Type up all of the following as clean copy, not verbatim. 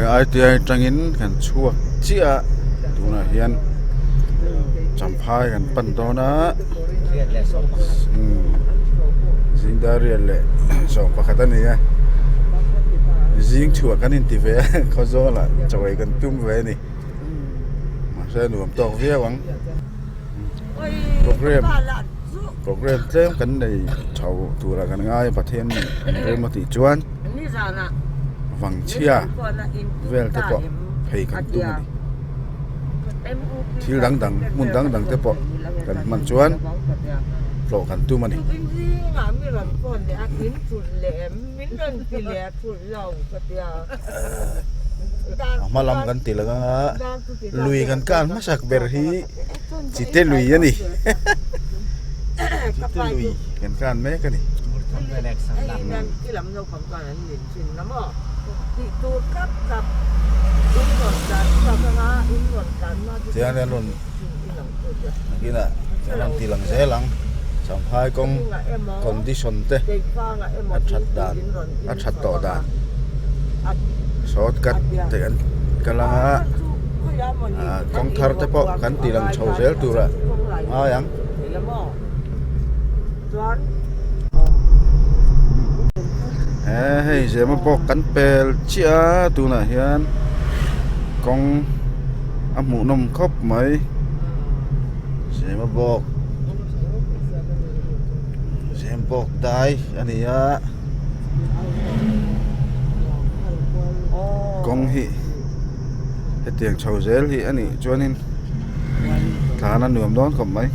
ITI atangin kan chhuak chiah a tunah hian Champhai kan pan dawn a Zingdariat leh 11 a ni a zing chhuah kan inti ve a Khawzawlah chawei kan tum ve a ni mahse nuam tawk viau ang program program tlem kan nei chho turah kan ngai a Pathian rem a tih chuan vangchhia vel te pawh phei kan tum a ni thil dang dang hmun dang dang te pawh kan hman chuan tlawh kan tum a ni. A hma lam kan ti lang anga lui kan kal hmasak ber hi chite lui a ni chite lui kan kal mek a ni. Tiang hian rawn nakinah an rawn ti lang zel ang Champhai kawng condition te a that dan a that tawh dan shortcut te an kal ang a ah kawng thar te pawh kan ti lang chho zel tur a ngai ang. He hei zema bawk kan pel chiah a tunah hian kawng a hmuh nawm khawp mai zema bawk zem bawk dai a ni a kawng hi hetiang chho zel hi a nih chuanin. Tlan a nuam dawn khawp mai.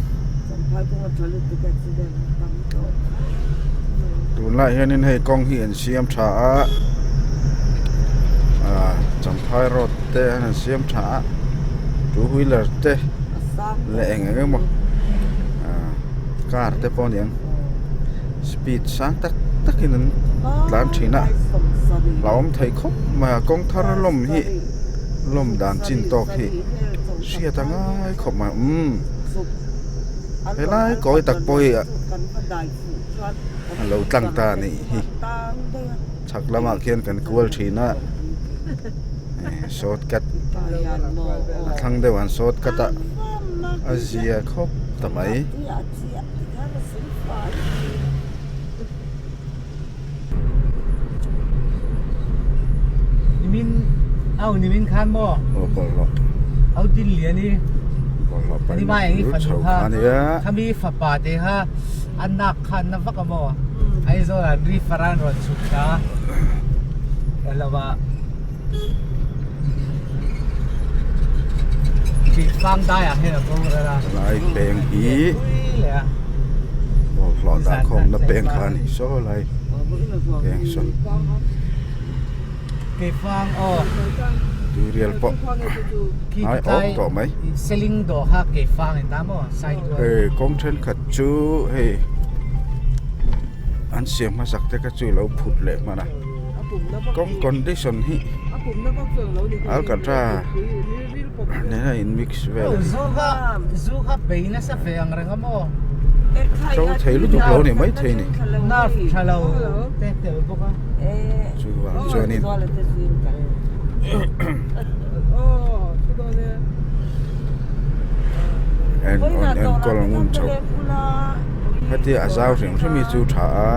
Tunlai hianin hei kawng hi an siam tha a ah Champhai road te an siam tha a two wheeler te leh eng eng emaw ah car te pawh a ni ang speed sang tak takin an tlan thin a hlauhawm thei khawp mai a kawng thar lawm hi. Lawm dan chin tawk hi hriat a ngai khawp mai umm helai kawi tak pawh hi a lo tlang ta a nih hi chhak lamah khian kan kual thin a shortcut a thlang deuh an shortcut a a zia khawp ta mai. Nimin au nimin khan maw au din lian i ani ma eng i fanu kha khami fapa te kha an nak khan na vak a maw Aizawl an ri faran rawn chhuk ta lova Fam dai ah hian a bo ral a. Lai peng hi bawlhhlawh dah khawmna peng kha a ni saw lai peng saw. Keifang aw. Tuirial pawh ai awm tawh mai. Seling dawh kha keifang in ta maw side tual. Hei kawng thenkhat chu hei an siam hmasak te kha chu lo phut leh hman a. Kawng condition hi Alcatra nena in mix vel a ni. Zu kha bei nasa ve ang reng a maw? To thei lutuk lo ni mai thei ni. Nerve tha lo te tel bawk a. Chuvang chuanin. En on enkawl ngun chho. Hetia a zau hrim hrim hi chu tha a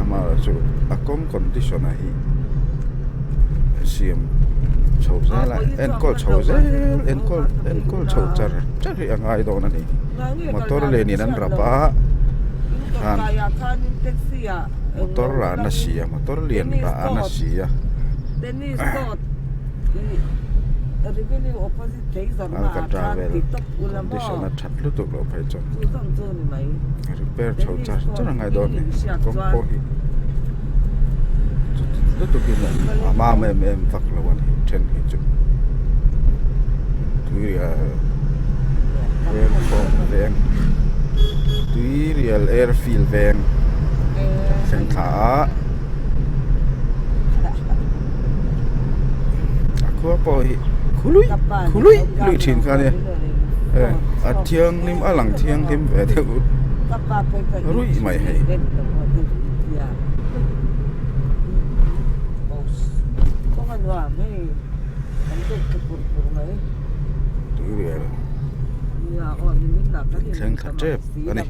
amaherawhchu a kawng condition ah hi siam chho zel a enkawl chho zel enkawl enkawl chho char char hi a ngai dawn a ni motor len in an rap a khan motor lah an la si a motor lian lah an la si a. Alcatra vel condition a that lutuk loh phei chuan repair chho char char a ngai dawn a ni kawng pawh hi chuti lutuk in a mam em em vak lo a ni then hi chu tuirial airport veng tuirial airfield veng kan thleng thla a. A khua pawh hi khului khului lui thin kha ania eh a thianghlim a lang thianghlim ve deuh ruih mai hei. Tuirial thleng thla tep a ni.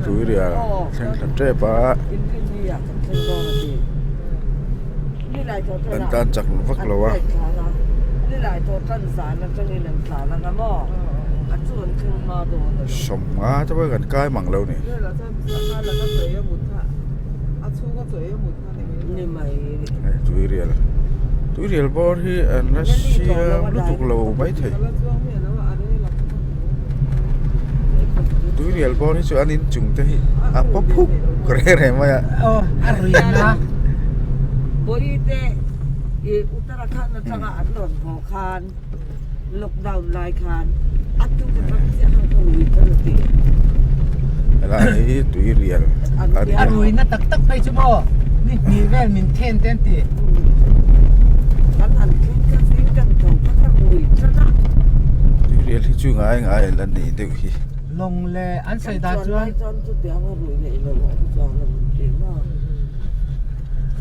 Tuirial thleng thla tep a. An tan chak vak lo a. Sawmnga te pawh hi kan kai mang lo ni. Hei tuirial tuirial bawr hi an la siam lutuk lo maithei tuirial bawr hi chu an inchung te hi a paw phuk reng reng mai a. Helai hi tuirial a ni a. A ruina tak tak phei chu maw ni hnih vel min then te an ti. Tuirial hi chu ngai ngai la ni deuh hi. Lawng leh an sawi dan chuan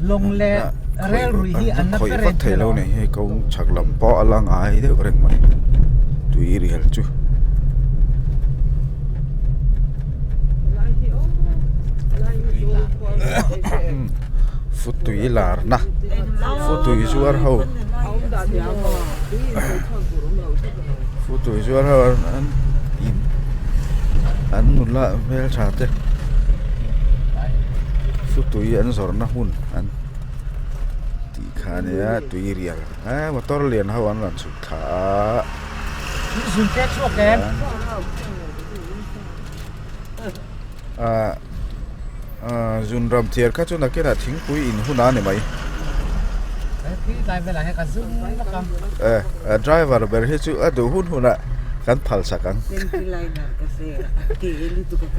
Lawng leh rel rui hi an la Khawih ber vak thei lo ni hei kawng chhak lam pawh a la ngai deuh reng mai tuirial chu. Futui larna futui zuar ho futui zuar ho an in an nula hmeltha te futui an zawrhna hmun an tih kha a nia tuirial eh motor lian ho an rawn chhuk thla a. Ahh ahh zun ram thiar kha chu nakinah thingpui in hun a ni mai. Eh a driver ber hi chu a duh hun hunah kan phal sak ang.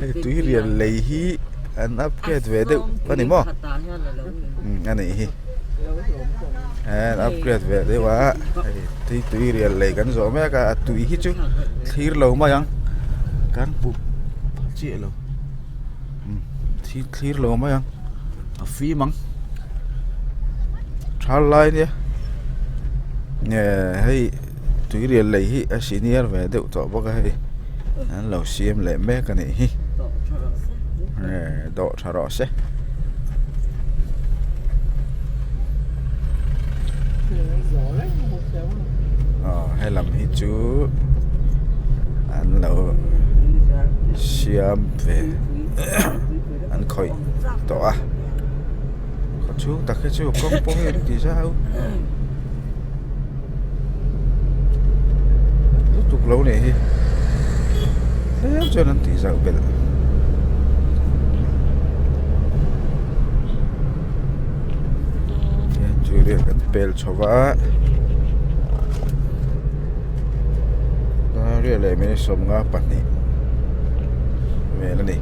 Hei tuirial lei hi an upgrade ve deuh a ni maw? Umm a nih hi. An upgrade ve deuh a hei tui tuirial lei kan zawh mek a a tui hi chu thlir lo mai ang kan pup chiah lo umm thlir lo mai ang a fim ang thal lai nia nge hei tuirial lei hi a senior ve deuh tawh bawk a hei an lo siam leh mek a nih hi nge dawh tha rawh se. Aw helam hi chu an lo siam ve an khawih tawh a khaw chhung tak hi chu kawng pawh hi an ti zau lutuk lo nih hi tlem chuan an tih zauh belh. Chu kan pel chho va riah leh minute 52 vel a ni.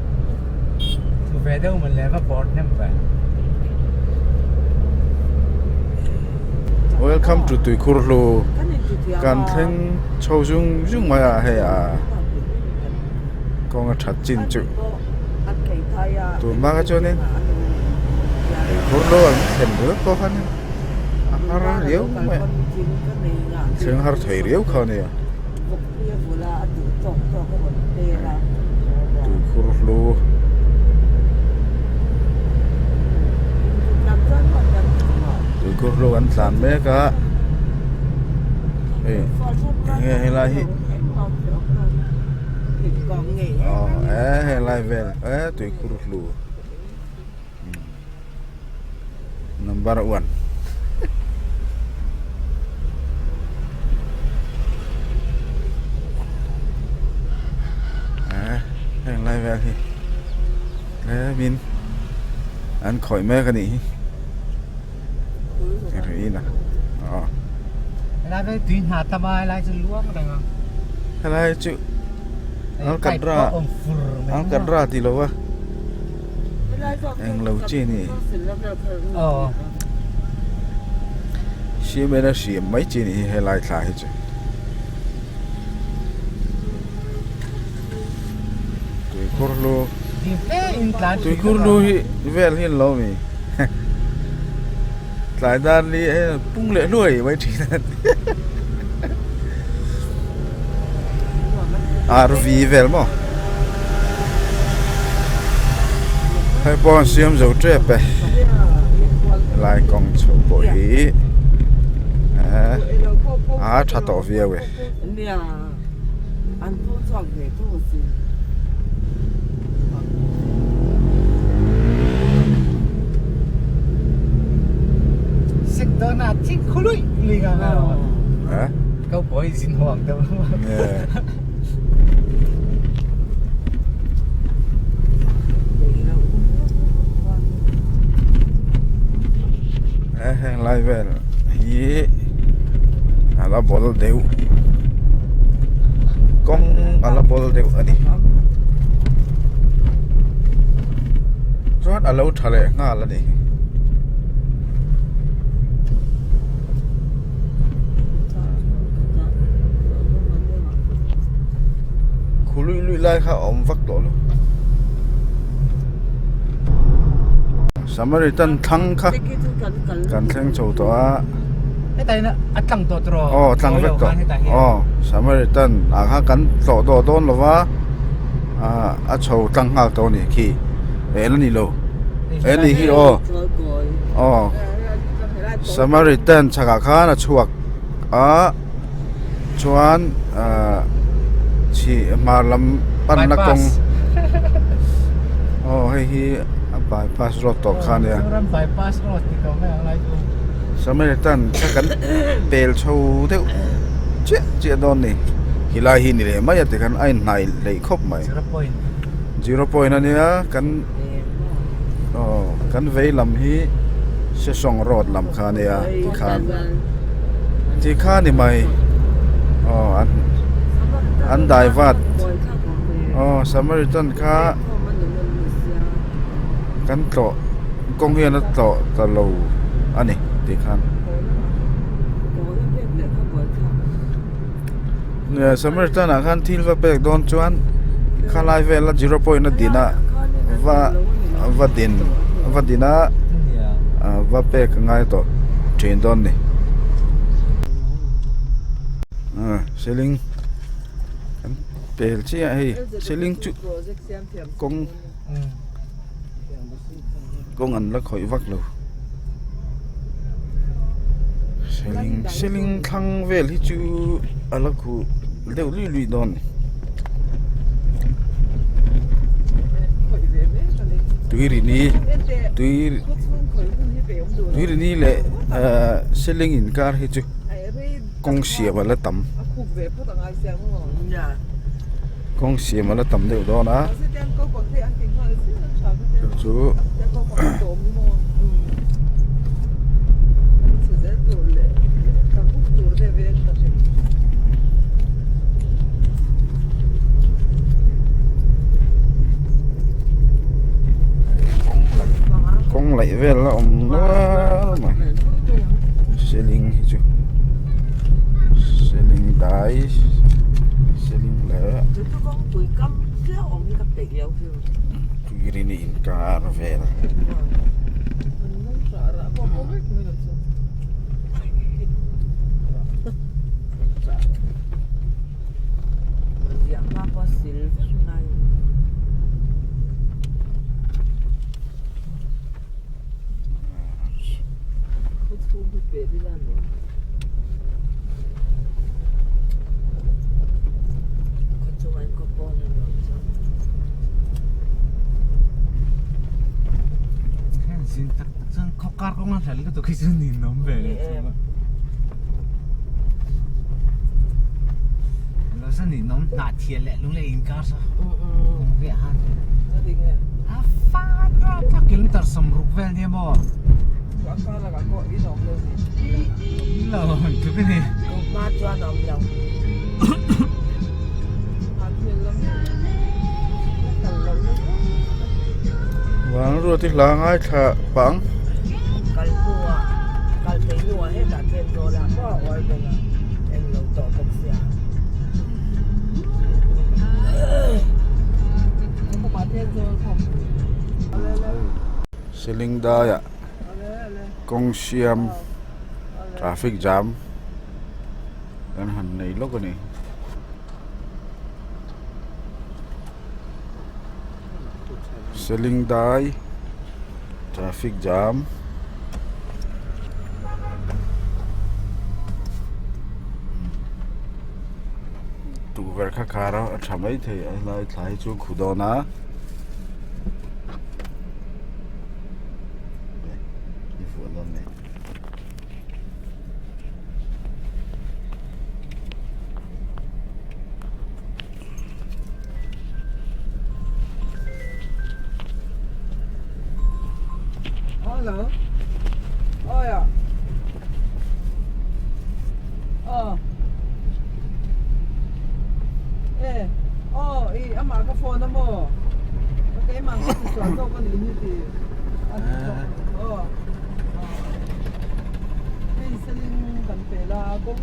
Thu ve deuh mawn le va bawr hnem ve. Welcome to Tuikhurhlu kan thleng chho zung zung mai a hei a kawng a that chin chu tun hma kha chuanin Tuikhurhlu an thlen ringawt pawh khanin a har riau mai a thleng har thei riau kha a nia. Tuikhurhlu Tuikhurhlu an tlan mek a hei enge helai hi aw e helai vel e Tuikhurhlu Number 1. Eh, heng lai vel hi tlemin an khawih mek a nih hi Rina aw Helai vel tui hna tam a helai chu luang reng a helai chu alkatra alkatra ti lo a Englo chi ni. Cement a siam mai chi ni hi helai thla hi chu. Tuikhur hlu Tuikhur hlu hi vel hi an lo mi tlai dan li pung leh hluai mai thin a RV vel maw hei pawh an siam zo tep e lai kawng chho pawh hi a tha tawh viau e. Heng lai vel hi a la bawl deuh kawng a la bawl deuh a ni chuan a lo tha leh nghal a ni. Khu lui lui lai kha a awm vak tawh lo. Samaritan thlang kha kan thleng chho tawh a. Aw tlang vek tawh aw Samaritan ah khan kan tlawh tawh dawn lo va ah a chho tlang nghal tawh a ni khi eh la ni lo eh ni hi aw aw. Samaritan chhakah khan a chhuak a chuan ahh chhi hmar lam panna kawng aw hei hi a bypass road tawh kha a nia Samaritan kha kan pel chho deuh chiah chiah dawn a ni helai hi ni leh mai a tikhan a inhnai hleih khawp mai zero point a nia kan. Aw kan vei lam hi Sesawng road lam kha a nia tikhan tikhan ni mai aw an an dai vat aw Samaritan kha kan tlawh kawng hian a tlawh ta lo a ni tikhan Samaritan ah khan thil va pek dawn chuan khalai vela zero point a din a va va din va din a va pek a ngai tawh thin dawn a ni seling kan pel chiah a hei seling chu kawng kawng an la khawih vak lo seling seling thlang vel hi chu a la khuh deuh luih luih dawn a ni tui ri ni tui tui ri ni leh ahh seling inkar hi chu kawng siam a la tam. Kawng siam a la tam deuh dawn a chu chu kawng laih vel a awm nual mai seling hi chu seling dai. Tuirini inkar vel. Vanruati hla ngaithla pang. Seling daiah kawng siam traffic jam kan han nei lawk a ni. Seling dai traffic jam. Tukverh kha khar a a tha maithei a helai thla hi chu khu dawn a ni fuh dawn ni. Hello. Oh yeah. Oh. Eh. Oh, i amah ka phone a maw? Keimah ka ti sual zawk a nih hi ti. A ti zawk. Oh. Hei seling kan pel a kawng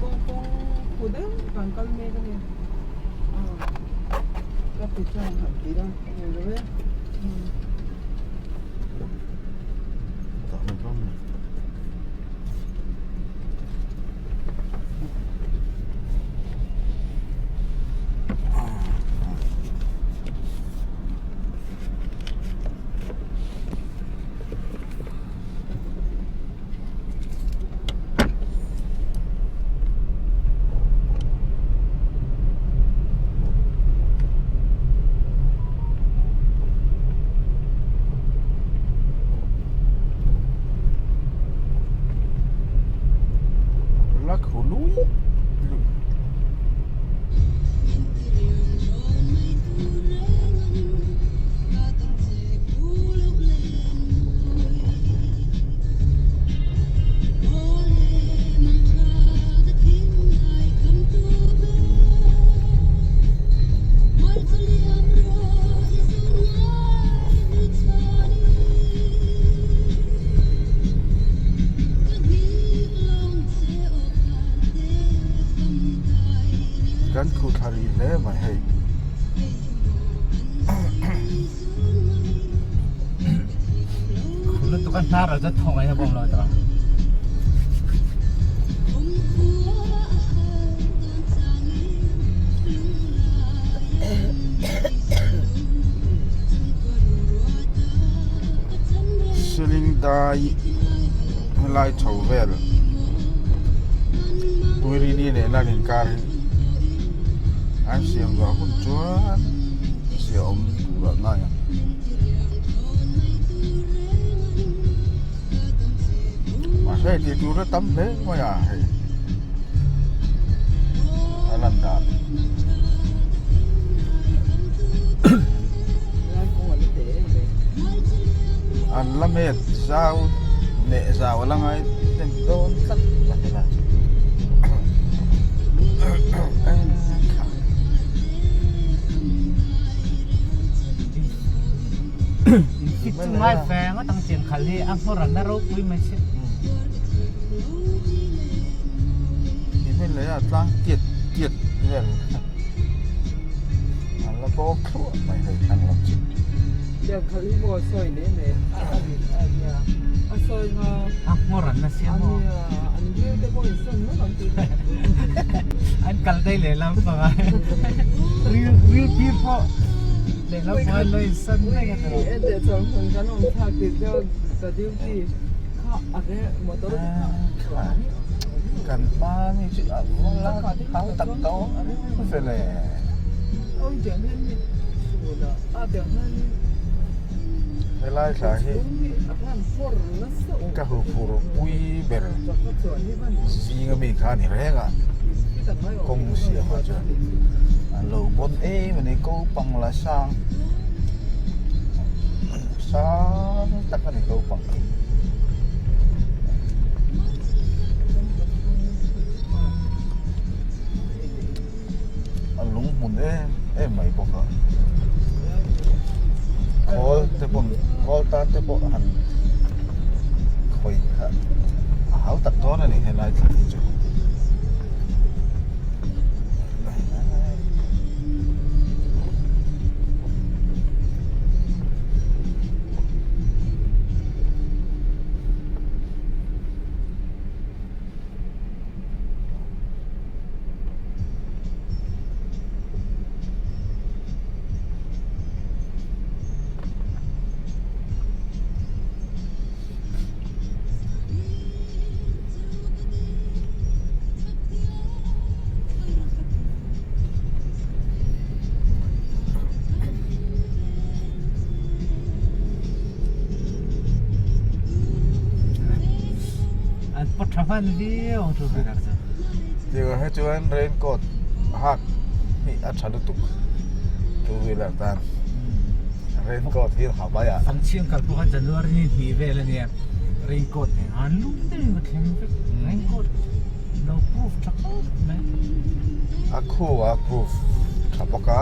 kawng kawng khu deuh kan kal mek a ni. Ka ti chuan han ti la ni lo e. Kan khuh thla rih hle mai hei. Khuh lutuk a hnar ah chuan thawng a bawm lo tawh. Seling dai helai chho vel Tuirini leh lan inkar hi an siam zawh hun chuan zia awm tur ah ngai ang. Mahse hei tih tur a tam hle mai a hei a lan dan. An la met zau leh zau a la ngai hnem dawn tlat a ni la. Fit chu ngai fe ngawt ang chian khal hi a hmawr an la ropui mai si. Ti hmel leh a tlang tiat tiat vel an la bawk thluah mai hei thlang lam chu. Chian khal hi maw sawi leh mai a a rin a nia a sawi nga a hmawr an la siam maw ania an bial te pawh in sawn ngawt ang tih an kal daih leh lam pang a ril ril phir pawh leh lam pang an lo in sawn daih a tawh en teh chuan hmun kan awm thlak tih deuh ka duty kha a re motor kha kan hma ni chu a la hau tak tawh fel e. Helai thla hi ka huphurh pui ber zing ami kha a ni reng a kawng siam ah chuan an lo bawn em a ni ko pang la sang sang tak a ni ko pang hi. A lung hmun em em mai bawk a khawl te pawn khawl tan te pawh han khawih kha a hau tak dawn a ni helai thla hi chu. pawt tha hman viau ang two wheeler chu. Tiang hi chuan raincoat hak hi a tha lutuk two wheeler tan raincoat hi ha mai a. Fangchhiang kal pawh kha January ni hnih vel a nia raincoat nen khan lum deuhin ka thleng vek raincoat lo proof tha khawp mai. A khu a proof tha bawk a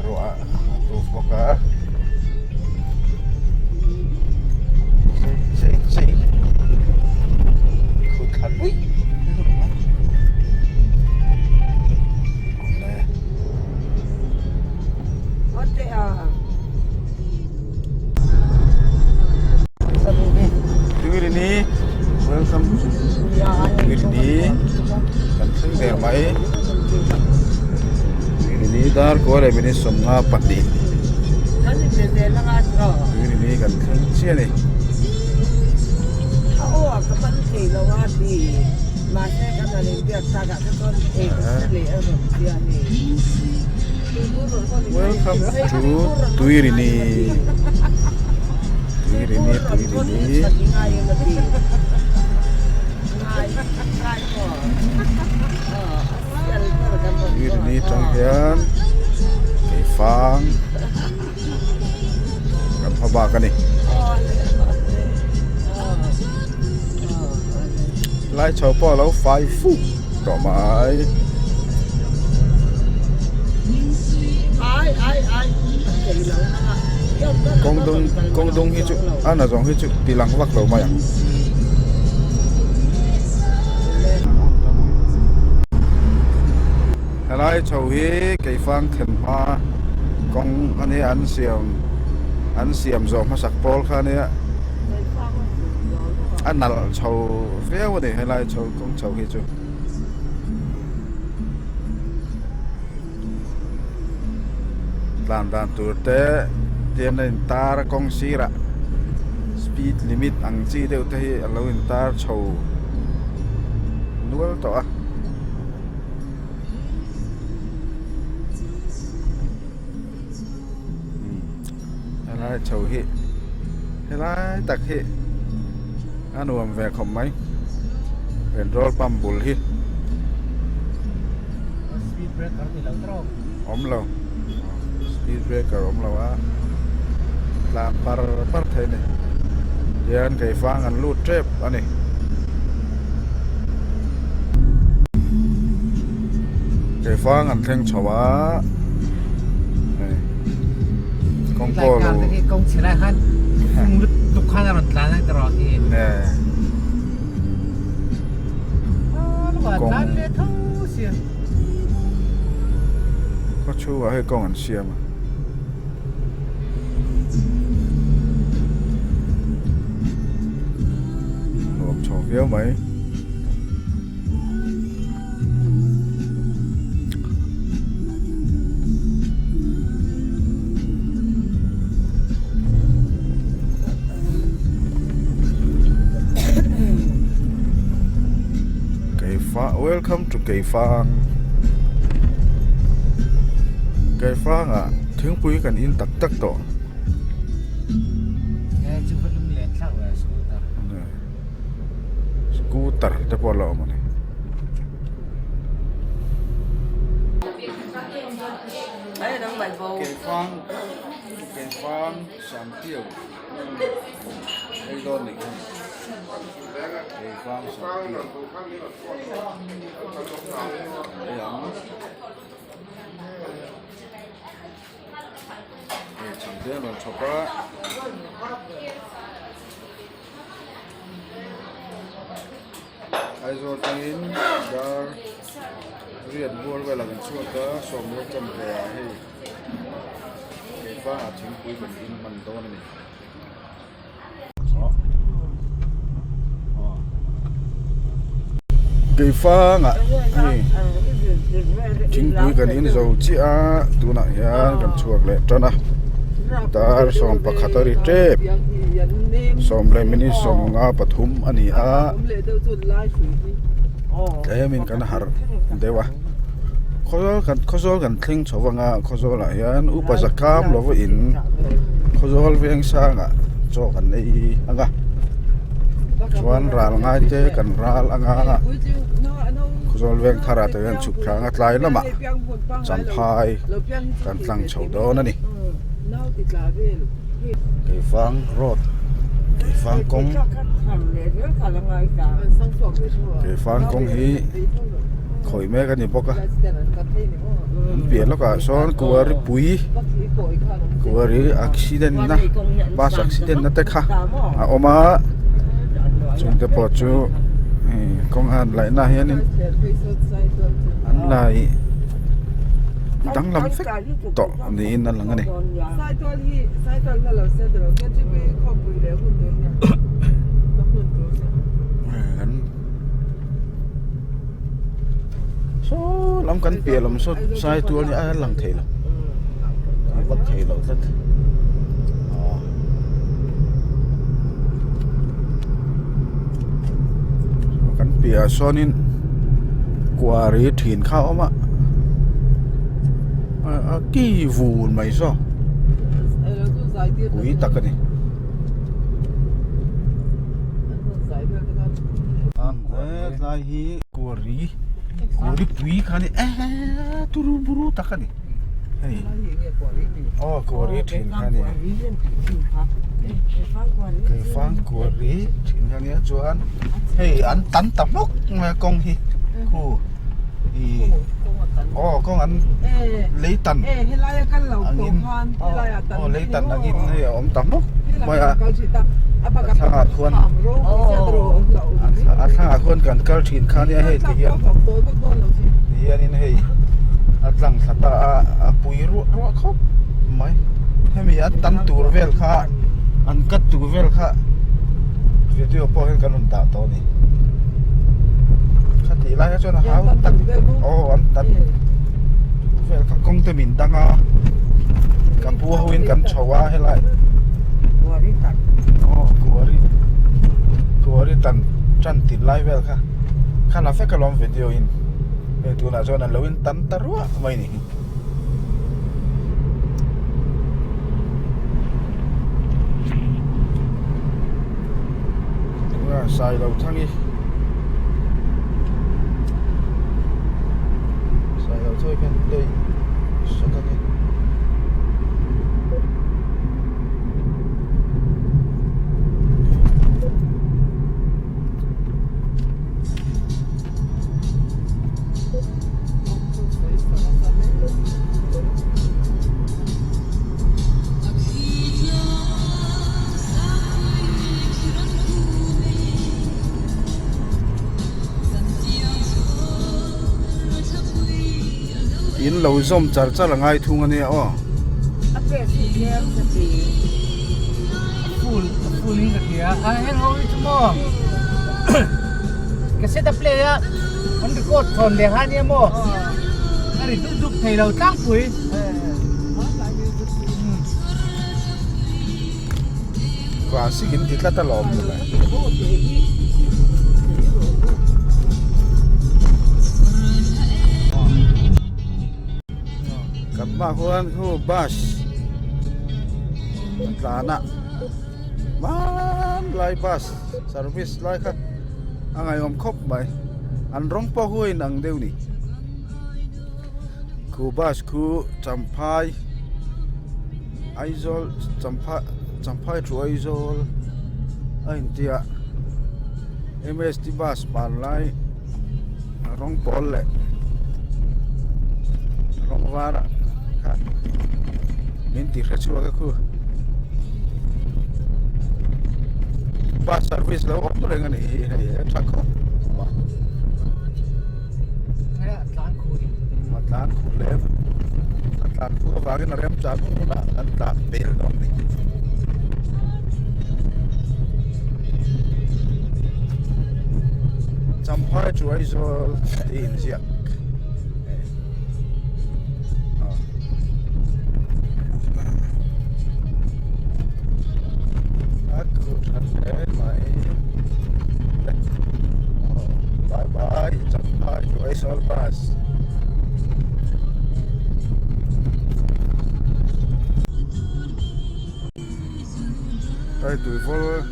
ruah a proof bawk a. Chei chei khu thla luih luih mai awle. Tuirini welcome Tuirini kan thleng der mai Tuirini dar kaw leh minute 52 Tuirini kan thleng chiah a ni. Welcome to Tuirini Tuirini Tuirini Tuirini tang hian keifang kan hma bak a ni. Lai chho pawh a lo fai fuk tawh mai. Kawng dung kawng dung hi chu a na zawng hi chu ti lang vak lo mai ang. Helai chho hi keifang thlen hma kawng a nia an siam an siam zawh hmasak pawl kha a nia a nalh chho viau a ni helai chho kawng chho hi chu. Tlan dan tur te tian a intar a kawng sirah speed limit ang chi deuh te hi a lo intar chho nual tawh a. Helai chho hi helai tak hi a nuam ve khawp mai petrol pump bul hi awm lo speed breaker awm lo a tlan par par thei a ni tihian keifang an lut tep a ni. Keifang an thleng chho a hei kawng pawh lo kawng chhe lai khan fung lutuk khan a rawn tlan a tiraw khi kawng tlan leh tho sia khaw chhungah hei kawng an siam a. Nuam chho viau mai. Keifa welcome to Keifang Keifang ah thingpui kan in tak tak tawh. Scooter te pawh a la awm a ni. Keifang Keifang Sampiau hei dawn nih hi Keifang Sampiau hei ang. Hei chhang te an rawn chhawp a. Aizawl tangin dar riat bual velah kan chhuak a sawmriat chanve ah hei keifangah thingpui kan in hman dawn a ni. Keifangah hei thingpui kan in zo chiah a tunah hian kan chhuak leh tan a dar 11 a ri tep 11:53 a ni a tlemin kan harh deuh a khawzawl kan khawzawl kan thleng chho vang a khawzawlah hian upa zakam lova in khawzawl veng sangah. Chaw kan ei ang a chuan ral ngai te kan ral ang a Khawzawl veng thar ah te hian chhuk thla ang a tlai lamah champhai kan tlang chho dawn a ni Keifang road Keifang kawng Keifang kawng hi khawih mek a ni bawk a an piah lawkah sawn kuari pui. Kuari accident na bus accident na te kha a awm a chung te pawh chu hei kawng a han laih na ah hianin an lai danglam vek tawh niin a lang a ni. Saw lam kan piah lam saw sai tual hi a lang thei lo a vak thei lo tlat aw kan piah ah sawnin kuari thin kha a awm a a ki vun mai saw pui tak a ni. Hetlai hi kuari kuari pui kha ni eee turu buru tak a ni hei aw kuari thin kha ni keifang kuari thin kha nia chuan hei an tan ta hmawk mai a kawng hi khu ih aw kawng an lei tan angin aw lei tan angin hei a awm ta hmawk mai a a thlangah khuan a thlangah khuan kan kal thin kha nia hei ti hian ti hianin hei a tlang thla ta a a pui ruah ruah khawp mai hemi an tan tur vel kha an cut tur vel kha video pawh hian kan rawn dah tawh a ni khatih lai kha chuan a hau tak aw an tan tur vel kha kawng te min dang a ka pu ho in kan chho a helai aw kuari kuari tan tan tit lai vel kha kha la vek alawm video in hei tunah chuan an lo in tan ta ruah mai ni. Sailothangi Sailothangi khian play sak a ni. In lo zawm char char a ngai thung a nia aw. Full full in ka hria a heng ho hi chu maw cassette a play a an record thawn leh kha ania maw a ri dup dup thei lo tlangpui. Classic in ti tlat alawm mawle. Kan hmaah khuan khu bus a tlan a hmanlai bus service lai kha a ngaihawm khawp mai an rawng pawh khu a inang deuh ni khu bus khu champhai Aizawl champhai champhai thu Aizawl a intia M_S_T bus hmanlai. Rawng pawl leh rawng var ah khan min ti hre chhuak a khu bus service lo awm reng a ni hi hei a tha khawp mai a tlan khu hle a tlan khu avangin a remchang hun hunah kan tlan vel dawn a ni. Champhai chu Aizawl tih inziak a khuh tha hle mai bye bye Champhai chu Aizawl bus. Hei tuivawl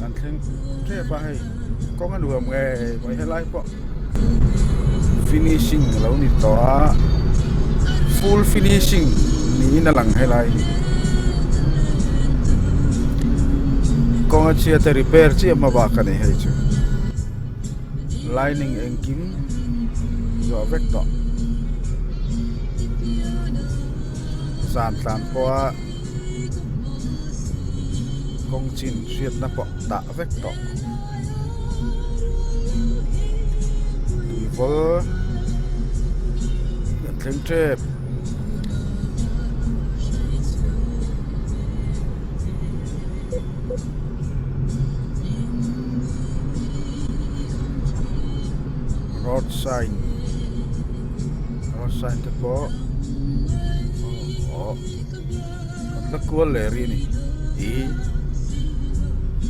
an thleng tep a hei kawng a nuam ngei mai helai pawh finishing a lo ni tawh a full finishing niin a lang helai hi kawng a chhiat a repair chiah hma bak a ni hei chu lining engkim zawh vek tawh zan tlan pawha. Kawng chin hriatna pawh dah vek tawh. Tuivawl an thleng tep. Road sign road sign te pawh aw. Kan la kual leh rih a ni ih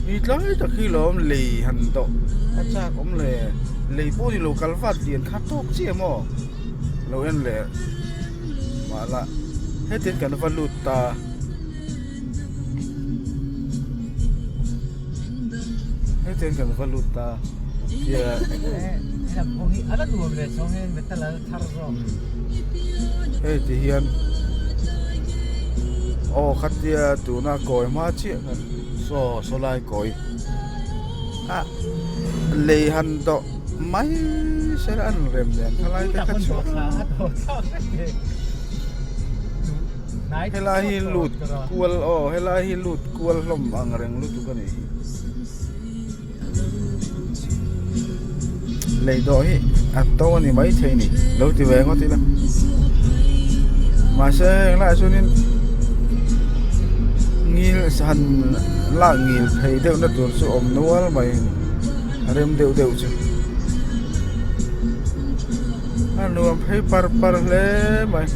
ni tlai tak hi lawm lei han dawh a chak awm le lei pawh ni lo kal vat lian kha tawk chiah maw lo en leh mah la hetiang kan va lut ta. Hetiang kan va lut ta hei ti hian aw khatia tuna kawi hma chiah khan saw saw lai kawi a lei han dawh mai sela an rem nen khalai te kha chu. Helai hi lut kual aw helai hi lut kual hlawm ang reng lutuk a nih hi. Lei dawh hi a to a ni maithei a ni lo ti ve ngawt ila mahse heng laiah chuanin ngil han lak ngil phei deuh na tur chu awm nual mai a ni a rem deuh deuh chu a nuam phei par par hle mai.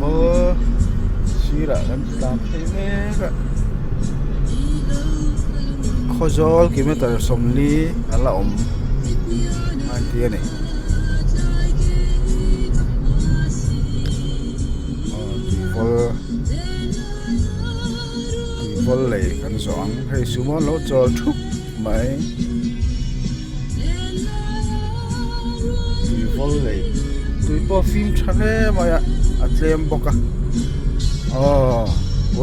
Aw sirah kan tlan phei mek a Khawzawl kilometer 40 a la awm a ti a ni aw tuivawl tuivawl lei kan zawh ang hei sumo an lo chawl thup mai tuivawl lei tui pawh fim tha hle mai a a tlem bawk a aw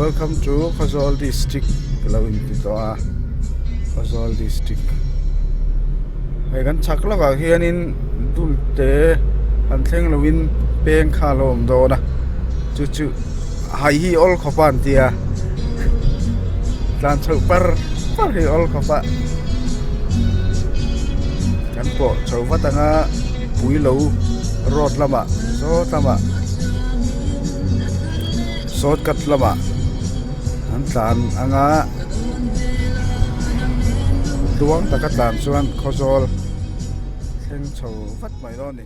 welcome to Khawzawl district ka lo inti tawh a Khawzawl district hei kan chhak lawkah hianin dulte han thleng lovin peng kha a lo awm dawn a chu chu hai hi awl khawp a an tia tlan chhoh par par hi awl khawp a kan pawh chho vat anga pui lo road lamah sawt lamah shortcut lamah an tlan anga tluang taka tlan chuan Khawzawl thleng chho vat mai dawn a ni.